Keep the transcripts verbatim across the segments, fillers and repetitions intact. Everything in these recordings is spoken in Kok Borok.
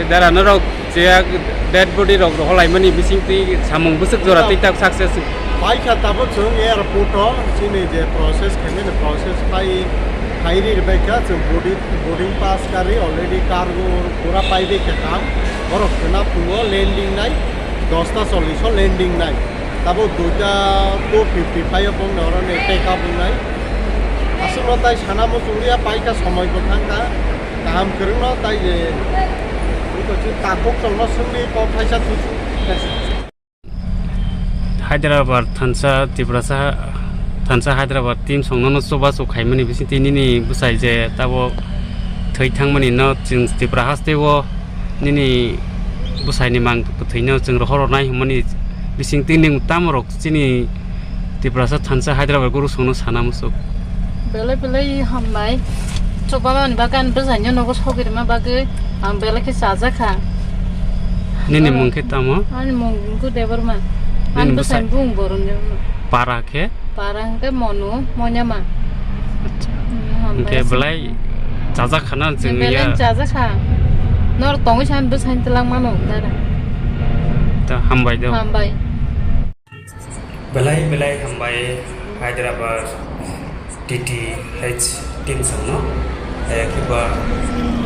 Dara norok je dead body rok rohor laimani bising twi samung bwswk jora twi tak success. Paikha tabuk chwng airport o chini je process khaimani process phai khairi rwbaikha chwng boarding, boarding pass kari already cargo pura paibaikha kam. Borok khwna phungo landing nai dosta chollish o landing nai. Tabuk duita two fifty five o bongni oroni take up wngnai. Aswkno tai sana muchungriya paikha somoi bo thangkha. Kaham kwrwngno tai je iko chwng takhuk chwngno swngwi kok thaisa thuchu. Hyderabad thansa Tiprasa thansa Hyderabad team songnono chubachu khaimani bisingtwi nini bwsai je tabuk thwi thangmani no chwng Tripura hasteo nini bwsaini mang kwthwino chwng rohor rwnai hwnmani bisingtwi nwng tamorok chini Tiprasa thansa Hyderabad guru songno sana muchuk. Belai belai hambai. Chobamani bagwi ani bwsaino nogo sogwi rwma bagwi ang belai khe chajakha. Nini mung khe tamo? Ani mung khe Debbarma. Ani bwsai bung Boron Debbarma. Para khe? Para hwnkhe Monu, Monyama. Acha. Hwnkhe belai chajakha na chwng ya? Belai chajakha. Nor tongwi san bwsai twlang mano dara. Ta hambai do. Hambai. Belai belai hambai Hyderabad T T H team songno, eh, kiba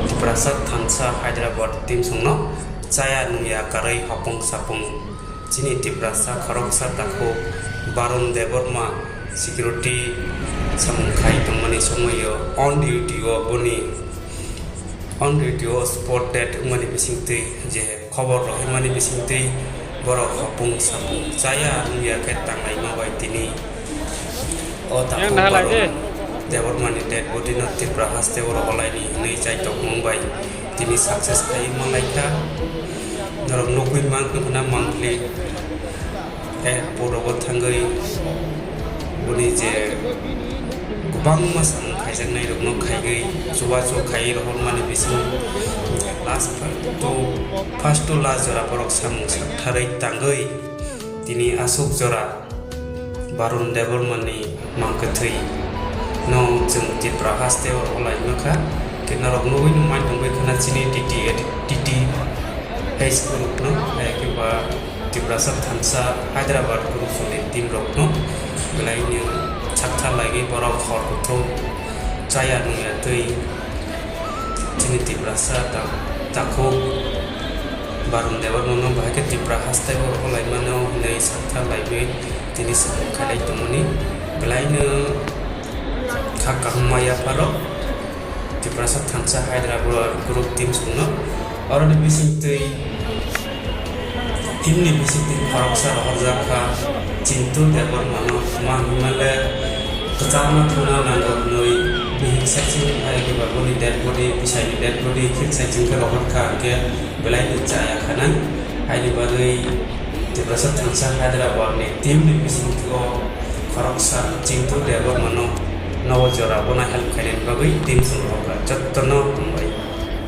Tiprasa thansa Hyderabad team songno chaya nungya karwi hopung sapung chini Tiprasa khoroksa takhuk Barun Debbarma security samung khai tongmani somoio on duty o boni on duty o spot dead wngmani bisingtwi je khobor rohormani bisingtwi borok hopung sapung chaya wngya khe tanglaima bai tini o takhuk Barun Debbarmani dead body no Tripura haste o rohorlaini hwnwi chaitokmung bai tini success khai manlaikha. Norok nugwi mankha na monthly. Tei porogo thangwi boni je kwbangma samung khaijaknairokno khaigwi chubachu khaiwi rohormani bising last to first to last jora borok samung saktharwi tangwi tini aswk jora Barun Debbarmani mang kwthwi no chwng Tripura haste o rohorlai mankha. Khe norok nugwi nukmani tongwi khwna chini T T, T T H group no, eh, kiba Tiprasa thansa Hyderabad group ni team rok no belai ni sakthar laiwi borok hor kuthum chaya nungya twi chini Tiprasa ta-, takhuk Barun Debbarma no bahai khe Tripura haste o rohorlai mano hwnwi sakthar laiwi tini samung khailai tongmani belai no kha kaham maya pharo. Tiprasa thansa Hyderabad group team songno oroni bisingtwi team ni bisingtwi khoroksa rohorjak kha Chintu Debbarmano, ma hwnmale kwchangma thangna nango hwnwi bihik saichung hai khe ba boni dead body, bwsaini dead body khik saichung khe rohor kha, hwnkhe belai no chaya khanai. Haini bagwi Tiprasa thansa Hyderabad ni team ni bisingtwi o khoroksa Chintu Debbarmano nogo jora bono help khainani bagwi team song rohorkha. Jottono hambai.